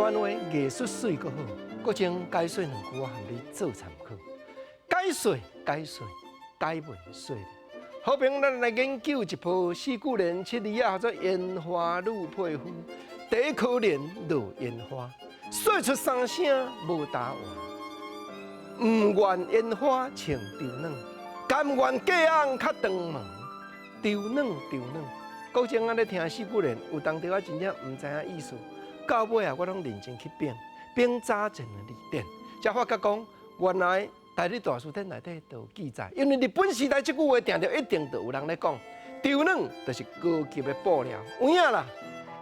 灣話藝術媠閣好，閣將解說兩句，我含你做參考。解說解說解文說理，好比咱來研究一部四句聯七字仔，號做煙花女配夫，第一可憐落煙花，說出三聲無答案，毋願煙花穿秋暖，甘願嫁翁較長毛，秋暖秋暖。閣前仔咧聽四句聯，有當時我真正毋知影意思，到尾啊，我攏認真去反，反早前的字典，才發覺講原來台日大辭典內底就有記載，因為日本時代這句話定著一定就有人咧講，秋暖就是高級的布料，有影啦，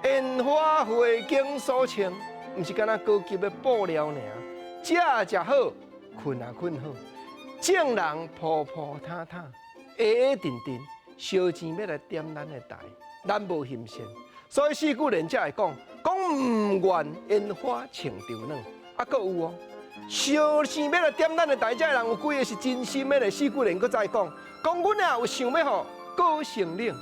煙花花間所穿，毋是干焦高級的布料爾，食食好，睏也睏好，眾人鋪鋪沓沓，下下陣陣，燒錢欲來點咱的台，咱無欣羨，所以四句聯才會講，講毋願煙花穿秋暖，啊，閣有哦，燒錢欲來點咱的台，這人有幾个是真心的咧？四句聯閣再講，講阮也有想欲予閣生冷，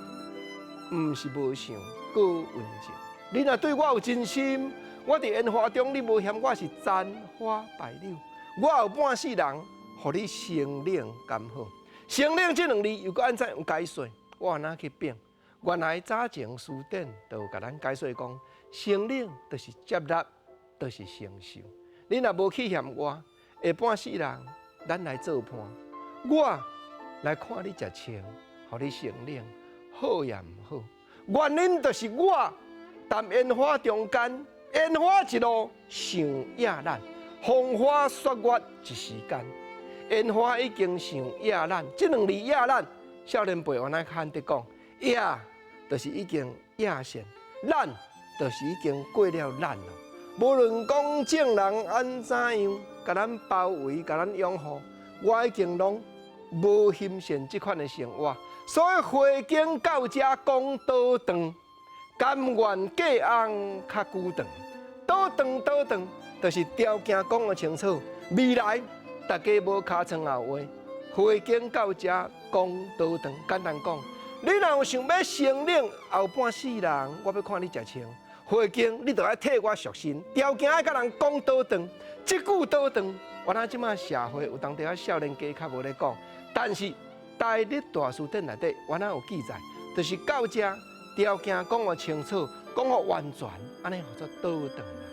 毋是無想閣溫情。你若對我有真心，我佇煙花中你無嫌我是殘花敗柳，我後半世人予你生冷甘好。生冷這兩字又閣按怎樣解說？我按怎去反？原來早前辭典就有共咱解說講，生冷就是接納，就是承受。你若無去嫌我，下半世人咱來做伴，我來看你食穿，予你生冷，好也毋好。原因就是我踮煙花中間，煙花一路上野咱，風花雪月一時間。煙花已經上野咱，這兩字野咱，少年輩原來較罕得講，野就是已經野線，咱就是已經過了咱咯。無論講眾人按怎樣，共咱包圍、共咱擁護，我已經攏無欣羨這款的生活。所以花間到這講倒轉，甘願嫁翁較久長，倒轉倒轉，就是條件講予清楚，未來大家無尻川後話，花間到這講倒轉，簡單講，你若有想欲生冷後半世人，我欲看你食穿。花間你就愛替我贖身，條件愛共人講倒轉，這句倒轉，原來這馬社會有當時仔少年家較無咧講，但是台日大辭典內底原來有記載，就是到這條件講予清楚，講予完全，按呢號做倒轉啦。